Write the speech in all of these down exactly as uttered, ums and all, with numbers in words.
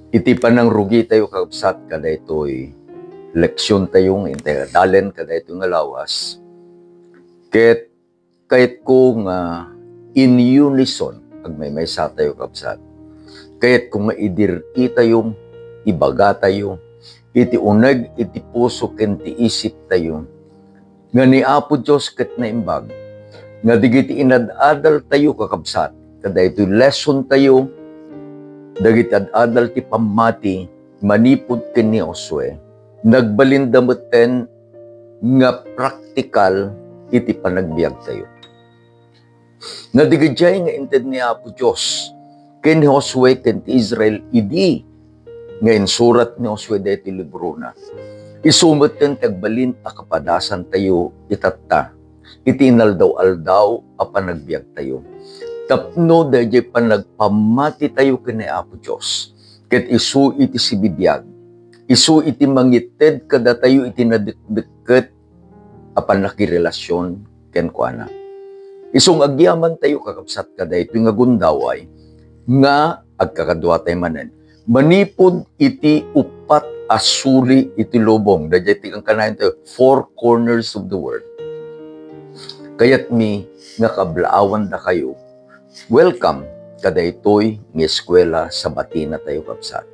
Iti panangrugitayo, kakabsat, kadaytoy leksiontayo nga intay adalen kadaytoy nga lawas, ket kayatko nga in unison, agmaymaysatayo, kabsat. Kayatko nga idir-itayo, ibagatayo, iti uneg iti puso ken ti isiptayo, nga ni Apo Dios ket naimbag, nga dagiti inad-adaltayo, kakabsat, kadaytoy lesontayo, dagiti ad-adal ti pammati manipud ken ni Josue, nagbalinda metten nga praktikal iti panagbiagtayo. Nadigidiay nga inted ni Apo Dios ken ni Josue ken ti Israel idi nga insurat ni Josue daytoy librona. Isu metten ti agbalin a kapadasantayo itatta iti inaldaw-aldaw a panagbiagtayo. Tapno daydiay panagpammatitayo ken ni Apo Dios, ket isu iti sibibiag, isu iti mangited kadatayo iti nadikdikket a pannakirelasion kenkuana. Isu nga agyamantayo, kakabsat, kadaytoy nga gundaway nga agkakaduatay manen. Manipud iti uppat a suli iti lubong, daydiay ti kankanaentayo, four corners of the world. Kayatmi nga kablaawandakayo. Welcome kadaytoy nga eskuela Sabatinatayo, kabsat.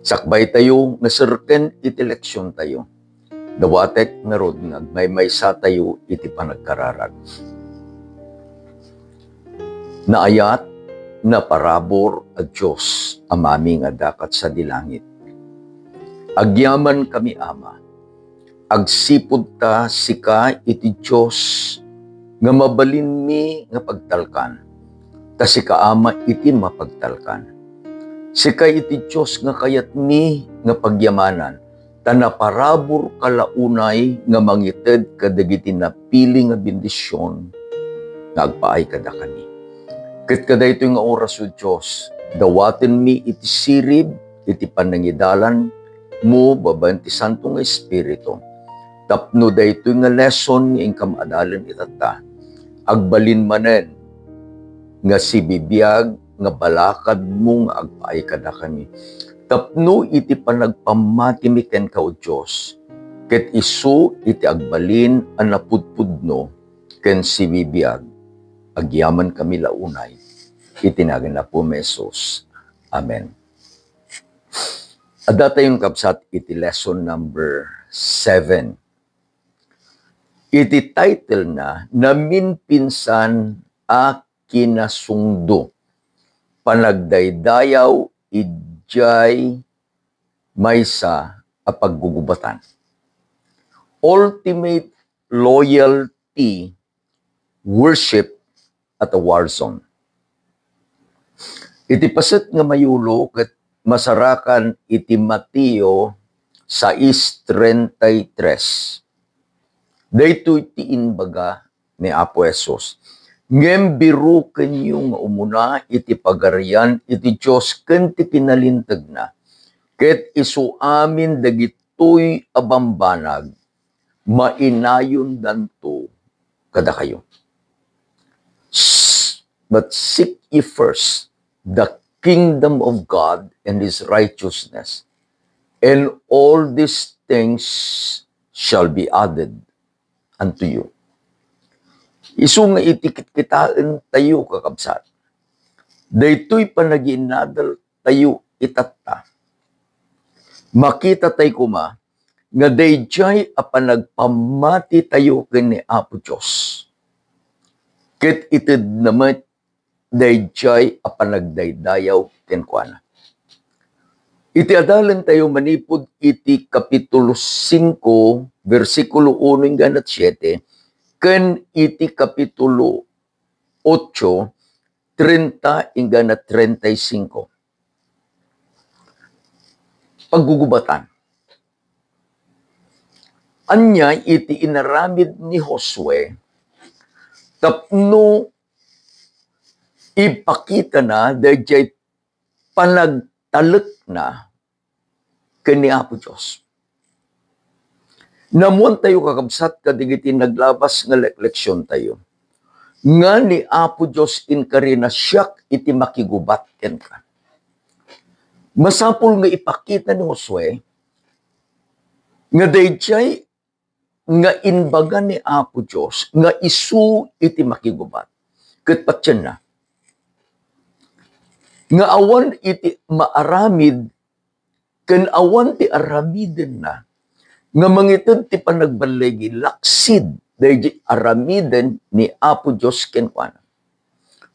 Sakbaytayo nga serken iti leksiontayo. Dawatek ngarud nga agmaymaysatayo iti panagkararag. Naayat, naparabur a Dios, Amami nga adda ket sadi langit. Agyamankami, Ama. Agsipud ta sika iti Dios nga mabalinmi nga pagtalkan. Ta sika, Ama, iti mapagtalkan. Sika iti Dios nga kayatmi nga pagyamanan, ta naparaburka la unay nga mangited kadagiti napili nga bendision nga agpaay kadakami. Ket kadaytoy nga oras, O Dios, dawatenmi iti sirib iti panangidalanmo babaen ti Santo nga Espiritu, tapno daytoy nga lesson nga inkam adalen itatta, agbalin manen nga sibibiag nga balakadmo nga agpaay kadakami. Tapno iti panagpammatimi kenka, O Dios, ket isu iti agbalin a napudpudno ken sibibiag, agyamankami la unay iti nagan ni Apo Jesus. Amen. Addatayon, kabsat, iti lesson number seven. Iti title na, Naminpinsan a Kinasungdo, Panagdaydayaw Idiay Maysa a Paggugubatan. Ultimate Loyalty, Worship at a War Zone. Iti paset nga mayulo ket masarakan iti Mateo sais treinta y tres. Daytoy ti imbaga ni Apo Jesus, "Ngem birokenyo nga umuna iti Pagarian iti Dios ken ti kinalintegna, ket isu amin dagitoy a bambanag mainayondanto kadakayo." S-, "But seek ye first the kingdom of God and his righteousness, and all these things shall be added unto you." Isu nga iti kitkitaentayo, kakabsat, daytoy panagiinadal tayo itatta. Makita tayo koma nga daydiay a panagpammati tayo ken ni Apo Dios, ket itedna met daydiay a panagdaydayaw kenkuana. Iti adalen tayo manipud iti Kapitulo singko, bersikulo uno inggana siete, ken iti Kapitulo otso, treinta inggana treinta y cinco. Paggugubatan. Ania iti inaramid ni Josue tapno ipakitana daydiay panagtalekna ken ni Apo Dios? Naammoantayo, kakabsat, kadagiti naglabas nga lek-, leksiontayo, nga ni Apo Dios inkarina, "Siak iti makigubat kenka." Masapul nga ipakita ni Josue nga daydiay nga imbaga ni Apo Dios nga isu iti makigubat ket patienna, nga awan iti maaramid ken awan ti aramidenna nga mangited ti panagballigi laksid daydi aramiden ni Apo Dios kenkuana.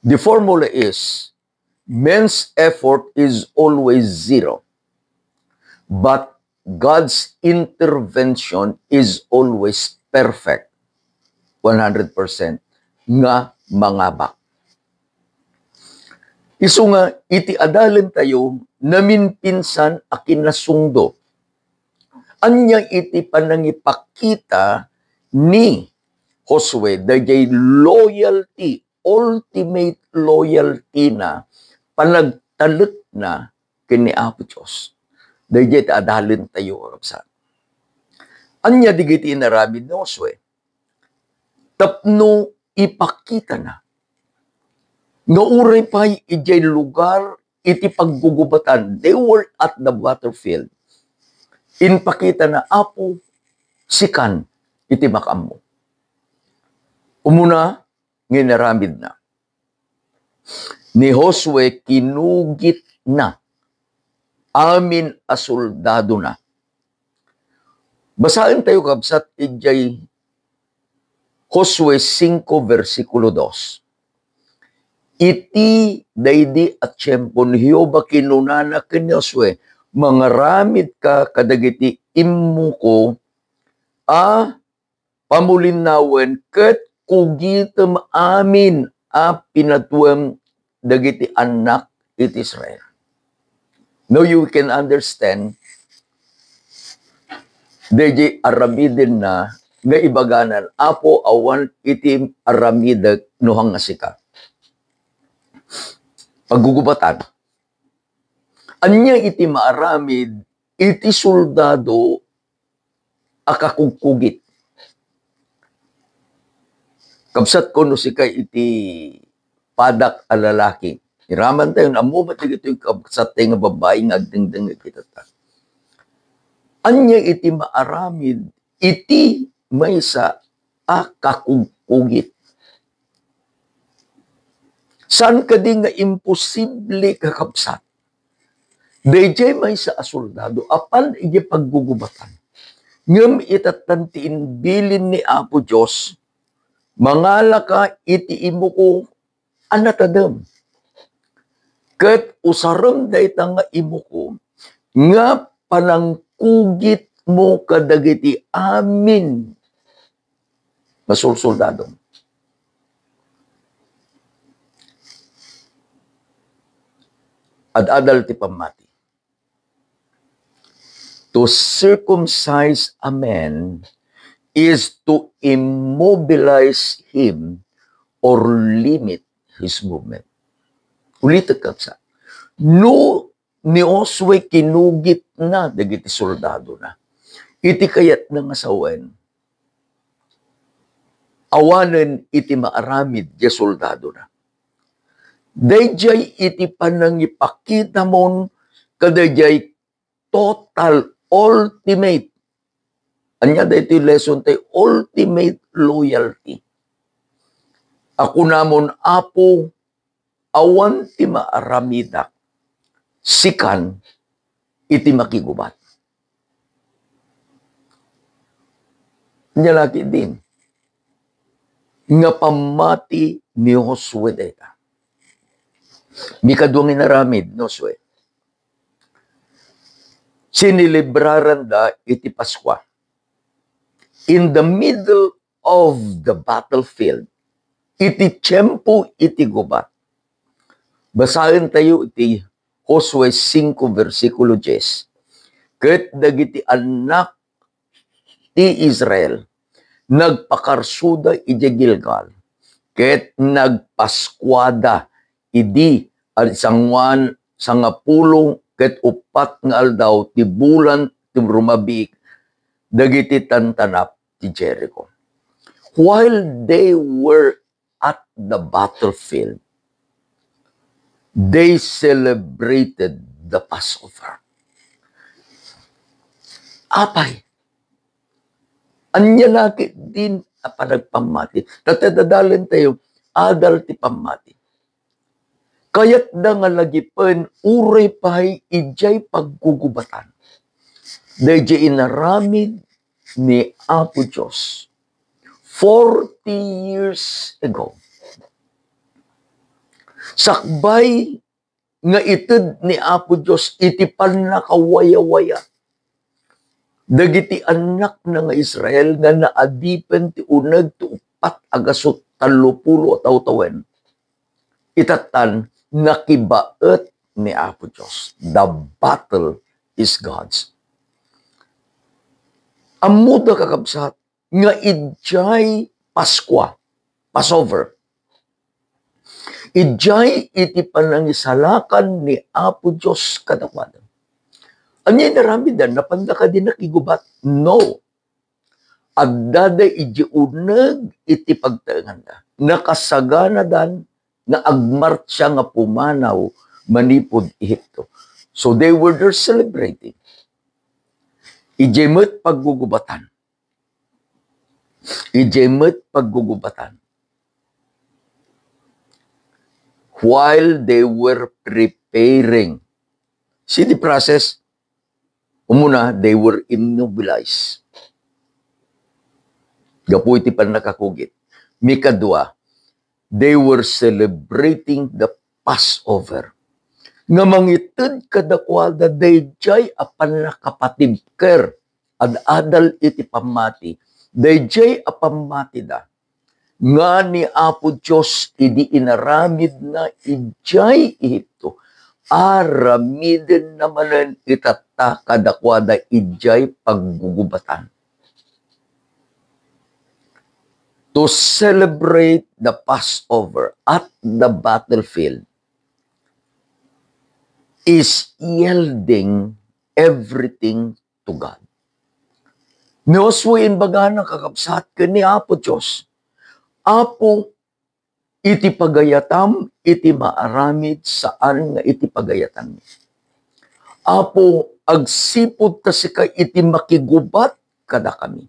The formula is, man's effort is always zero, but God's intervention is always perfect, one hundred percent nga mangabak. Isu nga, iti adalentayo, naminpinsan a kinasungdo. Ania iti panangipakita ni Josue daydiay loyalty, ultimate loyalty na, panagtalekna ken ni Apo Dios? Daydiay ti adalentayo, kakabsat. Ania dagiti inaramid ni Josue? Tapno ipakitana nga uray pay idiay lugar iti paggugubatan, they were at the battlefield. Impakitana, "Apo, sikan iti makaammo." Umuna nga inaramidna, ni Josue kinugitna amin a soldadona. Basaentayo, kabsat, idiay Josue singko, bersikulo dos. Iti daydi a tiempo, ni Jehovah kinunana ken ni Josue, "Mangaramidka kadagiti immoko a pamulinnawen ket kugitem amin a pinatuem dagiti annak iti Israel." Now you can understand, daydi aramidenna nga ibaganan, "Apo, awan iti aramidek no haan nga sika." Paggugubatan. Ania iti maaramid iti soldado a kakugkugit? Kabsatko, no sika iti padak a lalaki, iramantayo, ammo met dagitoy kabsattayo nga babbai nga agdengdengngeg itatta. Ania iti maaramid iti maysa a kakugkugit? Saan kadi nga imposible, kakabsat? Daydiay maysa a soldado apan idiay paggugubatan. Ngem itattan ti imbilin ni Apo Dios, "Mangalaka iti imoko a natadem, ket usarem dayta nga imoko nga panangkugitmo kadagiti amin nga solsoldadom." Ad-adal ti pammati. To circumcise a man is to immobilize him or limit his movement. Ulitek, kabsat. No ni Josue kinugitna dagiti soldadona, iti kayatna nga sawen, awanen iti maaramid diay soldadona. Daydiay iti panangipakitamon kadaydiay total, ultimate. Ania daytoy lesson tayo? Ultimate loyalty. A kunamon, "Apo, awan ti maaramidak, sikan iti makigubat." Ania la ketdin nga pammati ni Josue dayta? Mikadua nga inaramid ni Josue, sinelebraranda iti Paskua. In the middle of the battlefield, iti tiempo iti gubat. Basaentayo iti Josue singko, bersikulo dies. Ket dagiti annak ti Israel nagpakarsoda idiay Gilgal, ket nagpaskuada idi a sanguan sangapulo ket uppat nga aldaw ti bulan ti rumabiik dagiti tantanap ti Jericho. While they were at the battlefield, they celebrated the Passover. Apay, ania la ketdin a panagpammati? Ta ti adalen tayo, adal ti pammati. Kayatda nga lagipen uray pay idiay paggugubatan. Daydiay inaramid ni Apo Dios forty years ago. Sakbay nga ited ni Apo Dios iti pannakawayawaya dagiti annakna nga Israel nga naadipen ti uneg ti uppat a gasut tallopulo a tawtawen, itattan nakibaet ni Apo Dios. The battle is God's. Ammoda, kakabsat, nga idiay Paskua, Passover, idiay iti panangisalakan ni Apo Dios kadakuada. Ania inaramidda? Napanda kadi nakigubat? No. Addada idiay uneg iti pagtaenganda. Nakasaganadan nga agmartsa nga pumanaw manipud Ehipto. So they were there celebrating. Idiay met paggugubatan. Idiay met paggugubatan. While they were preparing. See the process? Umuna, they were immobilized gapu iti pannakakugit. Mikadua, they were celebrating the Passover. Nga mangited kadakuada daydiay a pannakapatibker ad-adal iti pammati, daydiay a pammatida nga ni Apo Dios idi inaramidna idiay Ehipto, aramidenna manen itatta kadakuada idiay paggugubatan. To celebrate the Passover at the battlefield is yielding everything to God. Ni Josue imbagana, kakabsat, ken ni Apo Dios, Apo, iti pagayatam iti maaramid saan nga iti pagayatanmi. Apo, agsipud ta sika iti makigubat kadakami.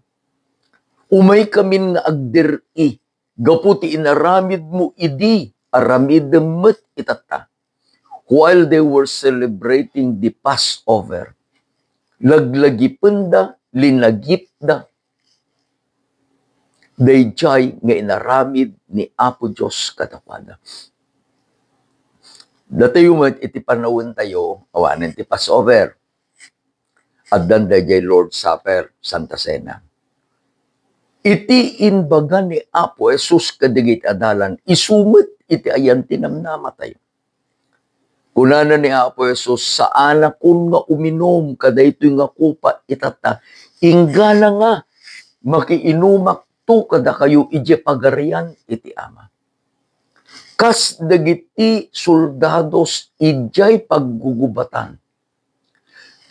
Umaykamin nga agder-i gapu ti inaramidmo idi aramidem met itatta. While they were celebrating the Passover, laglagipenda, linagipda daydiay nga inaramid ni Apo Dios kadakuada. Datayo met iti pannawentayo, awanen ti Passover. Addan daydiay Lord's Supper, Santa Cena. Iti imbaga ni Apo Jesus kadagiti adalan, isu met iti ayan ti namnamatayo. Kunana ni Apo Jesus, "Saanakon nga uminum kadaytoy nga kopa itatta, inggana nga makiinumakto kadakayo idiay Pagarian iti Ama." Kas dagiti soldados idiay paggugubatan,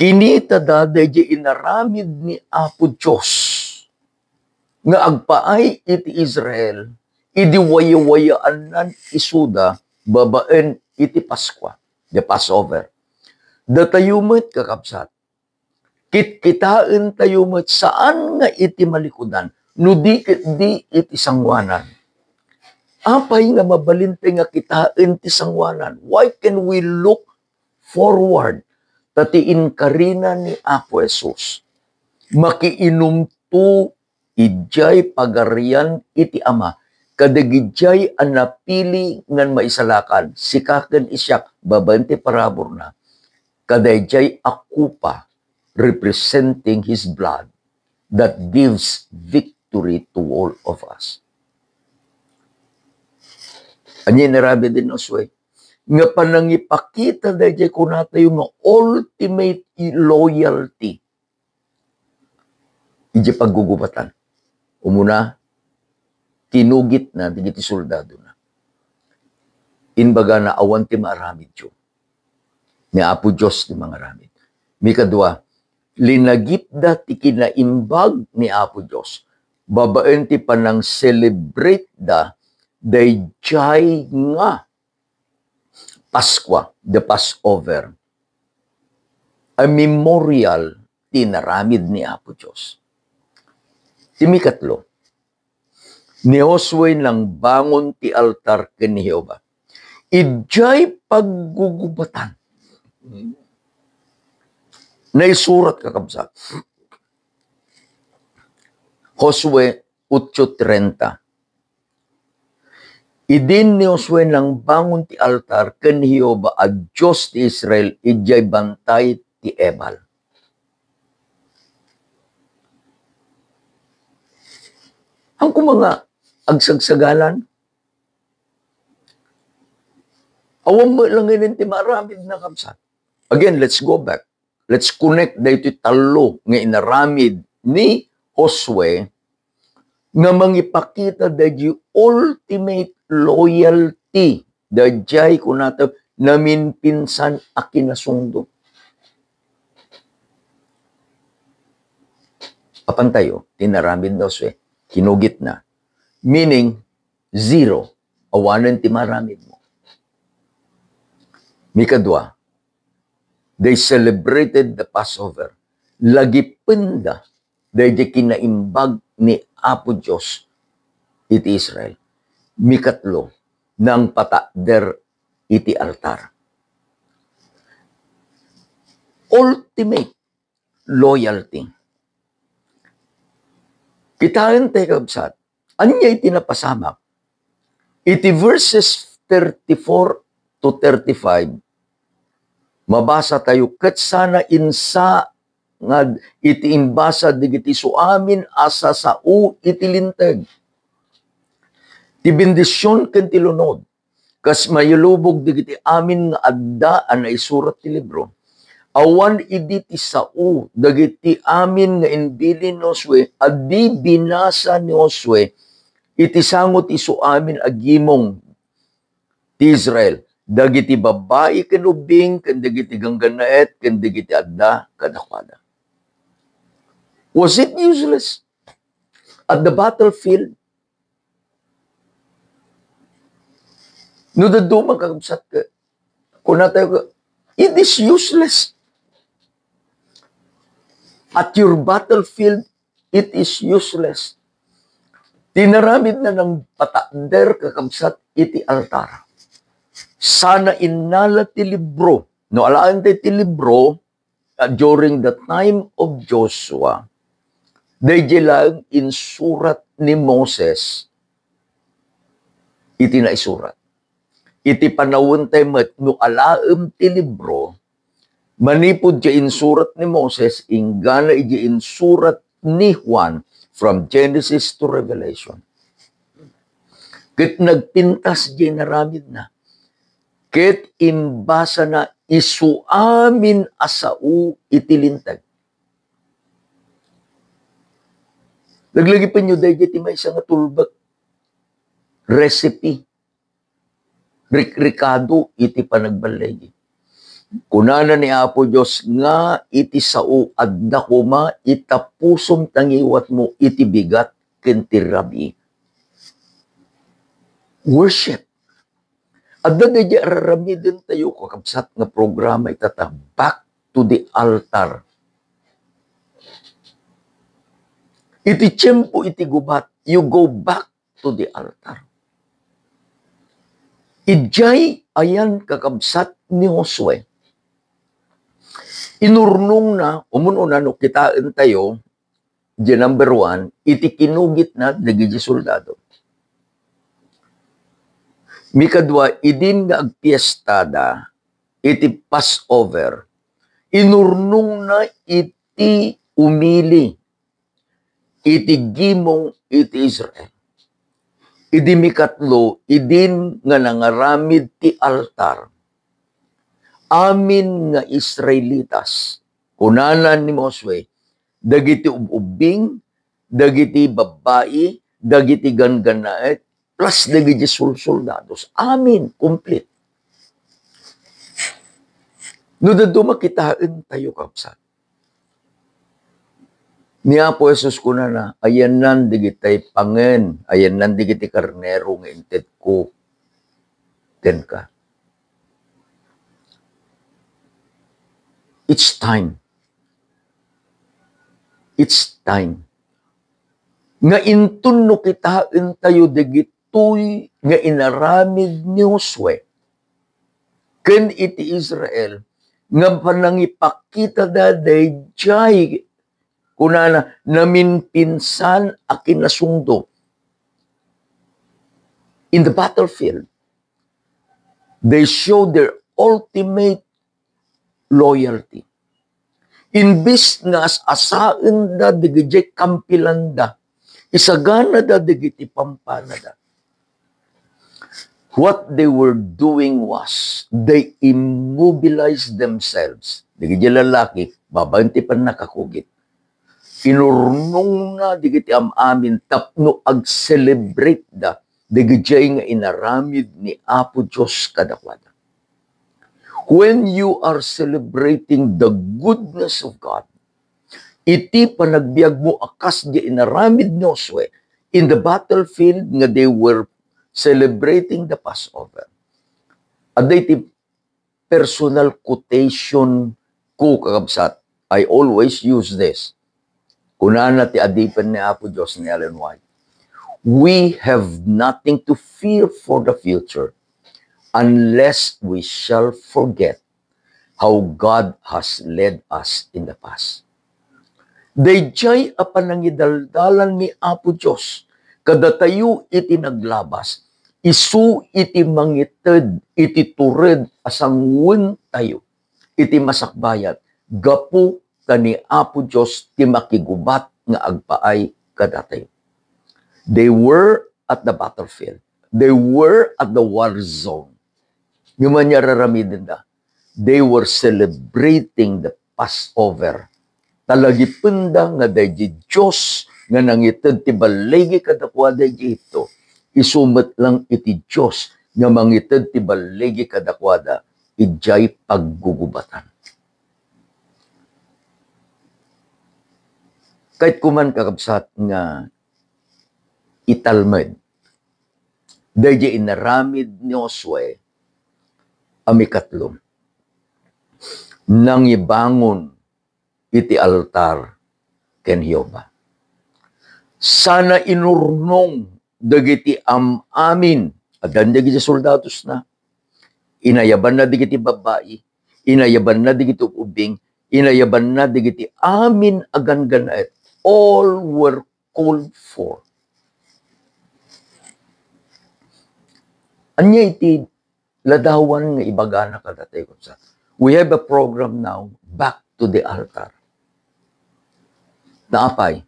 kinitada daydiay inaramid ni Apo Dios nga agpaay iti Israel idi wayawayaannan isuda babaen iti Paskua, the Passover. Datayo met, kakabsat, kitkitaentayo met saan nga iti malikudan, no di ketdi iti sangoanan. Apay nga mabalintay nga kitaen ti sangoanan? Why can we look forward ta ti inkarina ni Apo Jesus, makiinumto idiay Pagarian iti Ama, kadagidiay a napili ngan maisalakan, sika ken siak, babaen ti paraburna, kadaydiay a kopa representing His blood that gives victory to all of us. Ania inaramid ni Josue? Nga panangipakita daydiay kunatayo nga ultimate loyalty idiay paggugubatan. Umuna, kinugitna dagiti soldadona. Imbagana, "Awan ti maaramidyo. Ni Apo Dios ti mangaramid." Mikadua, linagipda ti kinaimbag ni Apo Dios babaen ti panang-celebrateda daydiay nga Paskua, the Passover. a memorial ti inaramid ni Apo Dios. Ti mikatlo, ni Josue nangbangon ti altar ken ni Jehovah. Idiay paggugubatan, naisurat, kakabsat. Josue ocho treinta. Idin ni Josue nangbangon ti altar ken ni Jehovah a Dios ti Israel idiay bantay ti Ebal. Ang kuma nga agsagsagalan, awan met lang inin ti maaramid na, kabsat. Again, let's go back. Let's connect daytoy tallo nga inaramid ni Josue nga mangipakita daydi ultimate loyalty, daydiay kunata naminpinsan a kinasungdo. Apan tayo, ti inaramid ni Josue, kinugitna. Meaning, zero. Awanen ti maaramidmo. Mikadua, they celebrated the Passover. Lagipenda daydi kinaimbag ni Apo Dios iti Israel. Mikatlo, nangpatakder iti altar. Ultimate loyalty. Kitaen tayo, kabsat, ania iti napasamak? Iti verses thirty-four to thirty-five, mabasa tayo, ket sana insangad iti imbasa dagiti suamin a sasao iti Linteg. Ti bendision ken ti lunod, kas mayulubog dagiti amin nga adda a naisurat ti libro. Awan idi ti sao dagiti amin nga imbilin ni Josue a di binasa ni Josue iti sango ti isuamin a gimong ti Israel, dagiti babbai ken ubbing, ken dagiti ganggannaet, ken dagiti adda kadakuada. Was it useless? At the battlefield, no dadduma, kakabsat, ka, kuna tayo, ka, it is useless. At your battlefield, it is useless. Ti inaramid na nangpatakder, kakabsat, iti altar. Sana innala ti libro. No alaen ti libro, uh, during the time of Joshua, daydiay laeng insurat ni Moses iti naisurat. Iti panawen tayo met, no alaem ti libro, manipud diay insurat ni Moses, inggana idiay insurat ni Juan from Genesis to Revelation. Ket nagpintas diay inaramidna. Ket imbasana isuamin a sao iti Linteg. Laglagipenyo daydiay ti maysa nga tulbek, recipe, rikrikado iti panagballigi. Kunana ni Apo Dios nga iti sao, adda koma ita pusom ta ngiwatmo iti bigat ken ti rabii. Worship. Adda daydiay ar-aramiden tayo, kakabsat, nga programa itata, back to the altar. Iti tiempo iti gubat, you go back to the altar. Idiay ayan, kakabsat, ni Josue, inurnongna, umun-una no kitaen tayo, di number one, iti kinugitna dagiti soldado. Mikadua, idin nga agpiestada iti Passover, inurnongna iti umili iti gimong iti Israel. Idi mikatlo, idin nga nangaramid ti altar, amin nga Israelitas, kunana ni Josue, dagiti ub-ubbing, dagiti babbai, dagiti ganggannaet, plus dagiti sulsoldados. Amin, complete. No dadduma, kitaen tayo, kabsat. Ni Apo Jesus kunana, "Ayannan digitay pangen, ayannan digiti karnero nga intedko kenka." It's time. It's time nga inton no kitaentayo dagitoy nga inaramid ni Josue ken iti Israel, nga panangipakitada daydiay, kunana, naminpinsan a kinasungdo. In the battlefield, they show their ultimate loyalty. Imbes nga as-asaenda dagiti kampilanda, isaganada dagiti pampanada. What they were doing was, they immobilized themselves. Dagiti lalaki, babaen ti pannakakugit. Inurnongna dagiti am-amin tapno ag-celebrate da dagiti nga inaramid ni Apo Dios kadakuada. When you are celebrating the goodness of God, iti panagbiagmo a kas di inaramid ni Josue in the battlefield nga they were celebrating the Passover. Adda iti personal quotation ko, kakabsat. I always use this. Kunana ti adipen ni Apo Dios ni Ellen White, "We have nothing to fear for the future unless we shall forget how God has led us in the past." Daydiay a panangidaldalan ni Apo Dios kadatayo iti naglabas, isu iti mangited iti tured a sanguen tayo iti masakbayat gapu ta ni Apo Dios ti makigubat nga agpaay kadatayo. They were at the battlefield. They were at the war zone. Ngem ania raramidenda? They were celebrating the Passover. Talagipenda nga daydi Dios nga nangited ti balligi kadakuada iti Egipto, isu met lang iti Dios nga mangited ti balligi kadakuada idiay paggugubatan. Kayatko man, kakabsat, nga italmed daydi inaramid ni Josue a mikatlo. Nangibangon iti altar ken Jehovah. Sana inurnong dagiti am-amin, addan dagiti soldadosna, inayabanna dagiti babbai, inayabanna dagiti ub-ubbing, inayabanna dagiti amin a ganggannaet. All were called for. Ania iti ladawan nga ibagana kadatayo, kabsat? We have a program now, back to the altar. Naapay?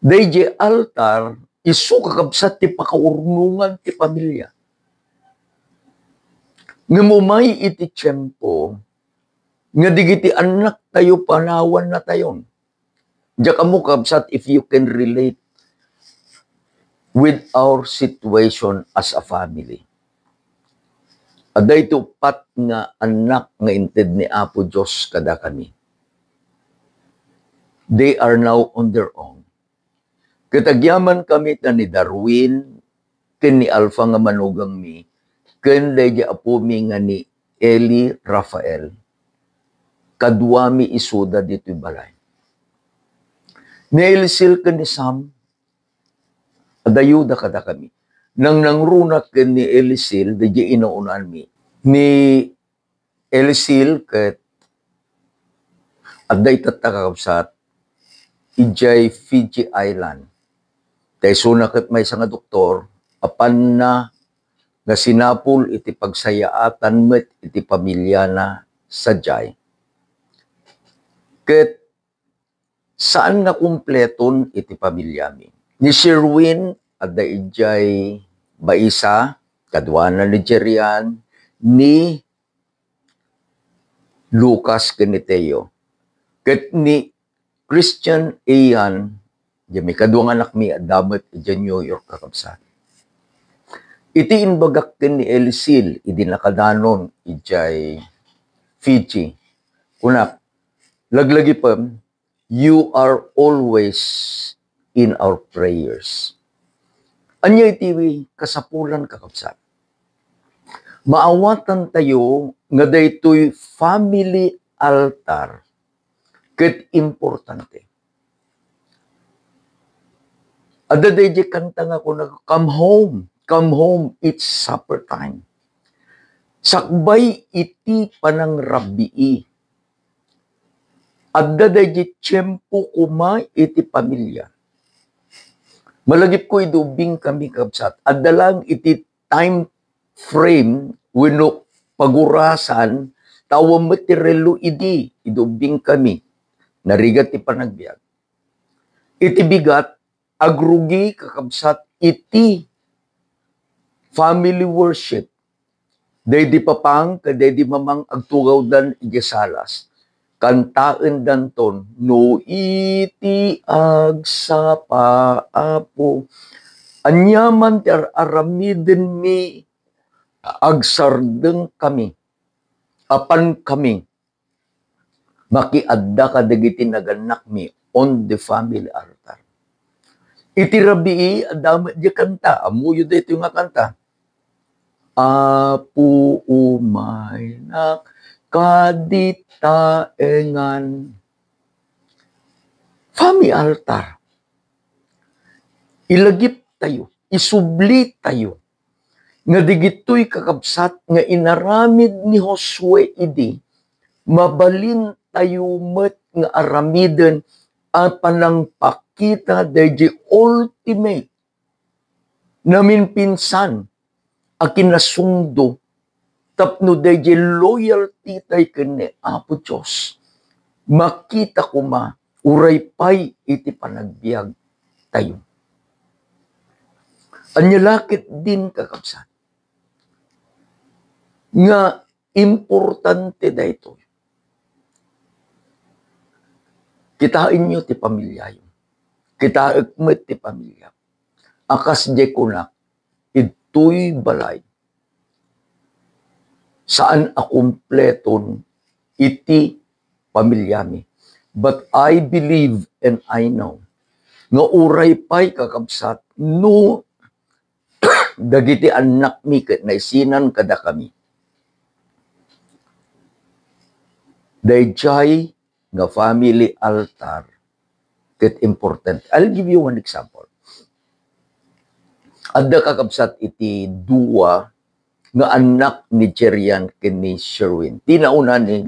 Daydi altar, isu, kakabsat, ti pakaurnongan ti pamilia. Ngem umay iti tiempo nga dagiti annaktayo panawannatayon. Diak ammo, kabsat, if you can relate with our situation as a family. Adda iti uppat nga annak nga inted ni Apo Dios kadakami. They are now on their own. Ket agyamankami ta ni Darwin ken ni Alpha nga manugangmi ken daydi apomi nga ni Eli Rafael, kaduami isuda ditoy balay. Ni Elisil ken ni Sam, adayoda kadakami. Nangnangruna ken ni Elisil daydi inaunanmi. Ni Elisil ket adda itatta, kakabsat, idiay Fiji Island. Ta isuna ket maysa nga doktor, apanna nga sinapul iti pagsayaatan met iti pamiliana sadiay. Ket saan nga kumpleton iti pamiliami. Ni Sherwin, adda idiay Baisa, kaduana ni Jerian, ni Lucas ken ni Teo. Ket ni Christian Ian, diay kadua nga anakmi, adda met idiay New York, kakabsat. Iti imbagak ken ni Elisil idi nakadanon idiay Fiji, kunak, laglagipem, you are always in our prayers. Ania iti kasapulan, kakabsat? Maawatantayo nga daytoy family altar ket importante. Adda daydiay kanta nga kuna, "Come home, come home, it's supper time." Sakbay iti panangrabii, adda daydiay tiempo koma iti pamilia. Malagipko idi ubbingkami, kabsat, adda lang iti time frame wenno pagurasan, tawen met ti relo idi, idi ubbingkami. Narigat ti panagbiag. Iti bigat, agrugi, kakabsat, iti family worship. Daydi papang ken daydi mamang agtugawdan idiay salas. Kantaendanton, "No iti agsapa, Apo, aniaman ti ar-aramidenmi, agsardengkami, apankami makiadda kadagiti nagannakmi on the family altar." Iti rabii, adda met diay kanta. Ammoyo daytoy nga kanta. "Apo, umaynak kadi taengan." Family altar. Ilagiptayo, isublitayo nga digitoy, kakabsat, nga inaramid ni Josue idi, mabalintayo met nga aramiden a panangpakita daydiay ultimate, namimpinsan a kinasungdo tapno daydiay loyalty tay ken ni Apo Dios makita koma uray pay iti panagbiag tayo. Ania la ketdin, kakabsat, nga importante daytoy. Kitaenyo ti pamiliayo. Kitaek met ti pamiliak. A kasdiay kunak, idtoy balay, saan a kumpleton iti pamiliami. But I believe and I know nga uray pay, kakabsat, no dagiti annakmi ket naisinan kadakami, daydiay nga family altar ket importante. I'll give you one example. Adda, kakabsat, iti dua nga annak ni Jerian ken ni Sherwin. Ti nauna ni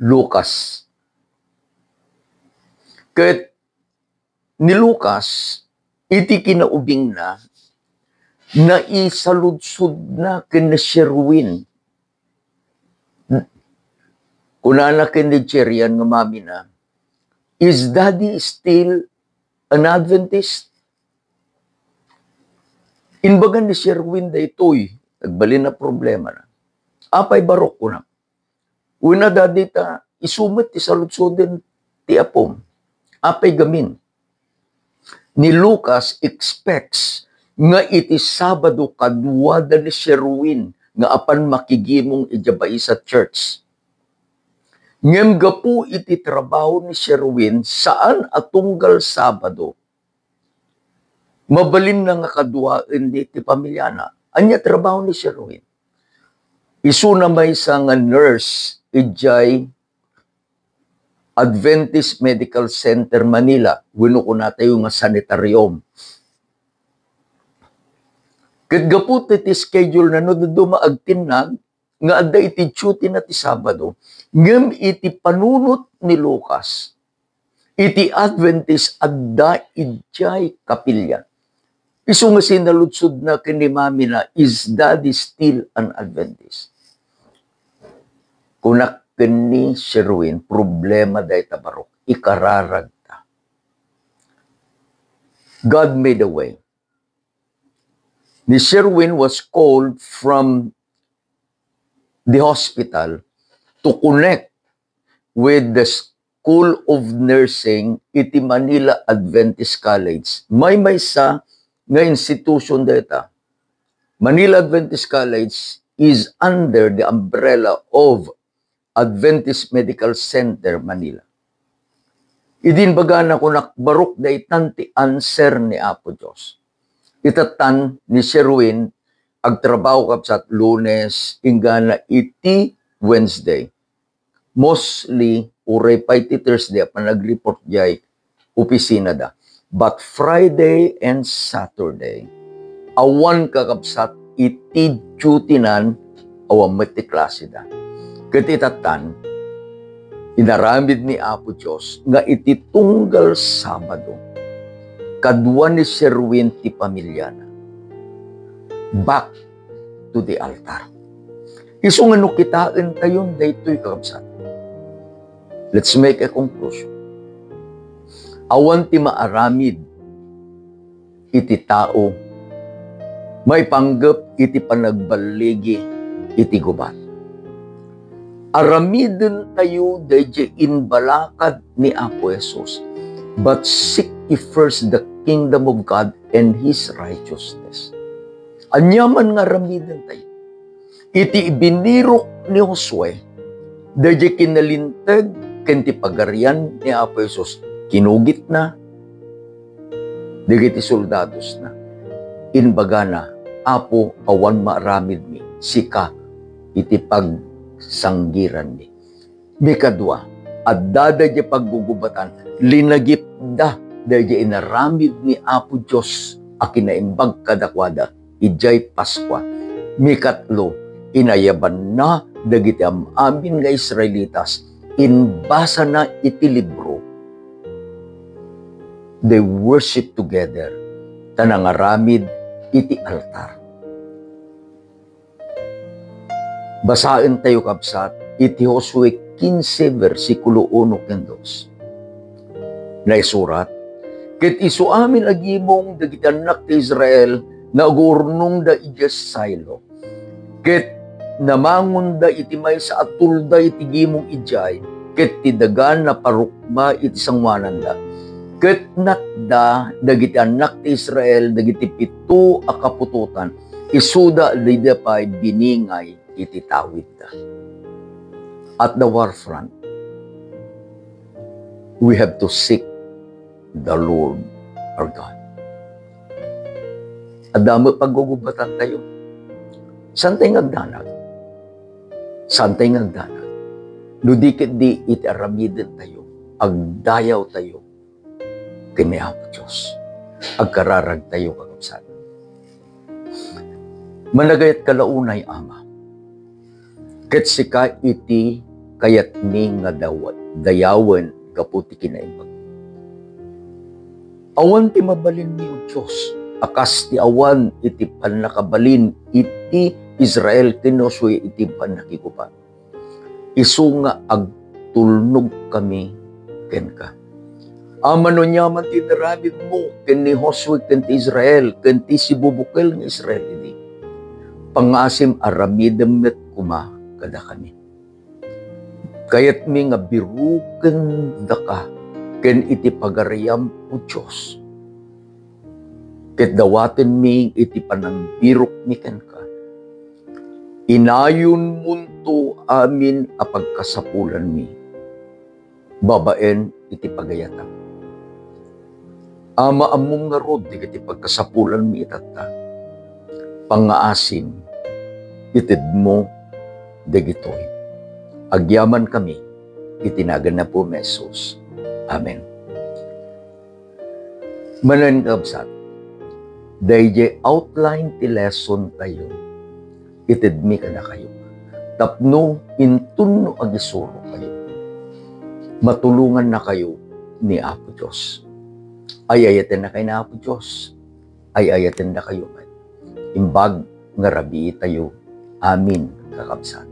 Lucas. Ket ni Lucas, iti kinaubingna, naisaludsodna ken ni Sherwin. Kunana ken ni Jerian nga mamina, "Is Daddy still an Adventist?" Imbaga ni Sherwin daytoy, nagbalin a problemana. "Apay barok," kuna. "Wen a, Daddy, ta isu met ti saludsoden ti apom. Apay gamin?" Ni Lucas expects nga iti Sabado kaduada ni Sherwin nga apan makigimong idiay bai sa church. Ngem gapu iti trabaho ni Sherwin, saan a tunggal Sabado, mabalinna nga kaduaen ti pamiliana. Ania trabaho ni Sherwin? Isuna maysa nga nurse idiay Adventist Medical Center Manila, wenno kunatayo nga sanitarium. Ket gapu ti schedule na, no dadduma agtinnag nga adda iti duty na ti Sabado, ngem iti panunot ni Lucas, iti Adventist adda idiay kapilya. Isu nga sinaludsodna ken ni mamina, "Is Daddy still an Adventist?" Kunak ken ni Sherwin, "Problema dayta, barok, ikararagta." God made a way. Ni Sherwin was called from the hospital to connect with the School of Nursing iti Manila Adventist College. Maymaysa nga institution dayta. Manila Adventist College is under the umbrella of Adventist Medical Center Manila. Idi imbagana, kunak, "Barok daytan ti answer ni Apo Dios." Itatan ni Sherwin, agtrabaho, kabsat, Lunes inggana iti Wednesday. mostly, uray pay ti Thursday a panag-report jay opisinada. But Friday and Saturday, awan kakabsat iti duty-nan, awan met ti klaseda. Ket itattan, inaramid ni Apo Dios nga iti tunggal Sabado, kadua ni Sir Win ti pamiliana. Back to the altar. Isu nga no kitaentayon daytoy, kakabsat, let's make a conclusion. Awan ti maaramid iti tao maipanggep iti panagballigi iti gubat. Aramidentayo daydiay imbalakad ni Apo Jesus, but seek ye first the kingdom of God and His righteousness. Aniaman nga aramidentayo. Iti ibinirok ni Josue, daydiay kinalinteg ken ti pagarian ni Apo Jesus, kinugitna dagiti soldadosna. Imbagana, "Apo, awan maaramidmi, sika iti pagsanggiranmi." Mikadua, adda daydiay paggugubatan, linagipda daydiay inaramid ni Apo Dios a kinaimbag kadakuada idiay Paskua. Mikatlo, inayabanna dagiti am-amin nga Israelitas, imbasana iti libro. They worship together, ta nangaramid iti altar. Basaentayo, kabsat, iti Josue kinse, bersikulo uno ken dos. Naisurat, "Ket isu amin a gimong dagiti annak ti Israel nga agurnongda idiay Silo. Ket namangonda iti maysa a tulda iti gimong idiay, ket ti daga naparukma iti sangoananda. Ket natda dagiti annak ti Israel dagiti pito a kaputotan, isuda daydiay pay biningay iti tawidda." At the war front, we have to seek the Lord our God. Adda met paggugubatan tayo. Saan tayo nga agdanag? Saan tayo nga agdanag? No di ket di iti aramiden tayo, agdayaw tayo ken ni Apo Dios. Agkararag tayo, kakabsat. Managayat ka la unay, Ama. Ket sika iti kayatmi nga dawa-, dayawen gapu ti kinaimbag. Awan ti mabalinmi, O Dios, a kas ti awan iti pannakabalin iti Israel ken Josue iti pannakigubat. Isu nga agtulnogkami kenka. Amanonyaman ti inaramidmo ken ni Josue ken ti Israel, ken ti sibubukel nga Israel idi, pangngaasim aramidem met koma kadakami. Kayatmi nga biroken daka ken iti pagariam, O Dios. Ket dawatenmi iti panangbirokmi kenka. Inayonmonto amin a pagkasapulanmi babaen iti pagayatam. Ama, ammom ngarud dagiti pagkasapulanmi itatta. Pangngaasim, itedmo dagitoy. Agyamankami iti nagan ni Apo Jesus. Amen. Manen, kabsat, daydiay outline ti lesson tayo, itedmi kadakayo tapno inton no agisurokayo, matulongannakayo ni Apo Dios. Ay-ayatennakayo ni Apo Dios, ay-ayatendakayo met. Imbag nga rabiitayo amin, kakabsat.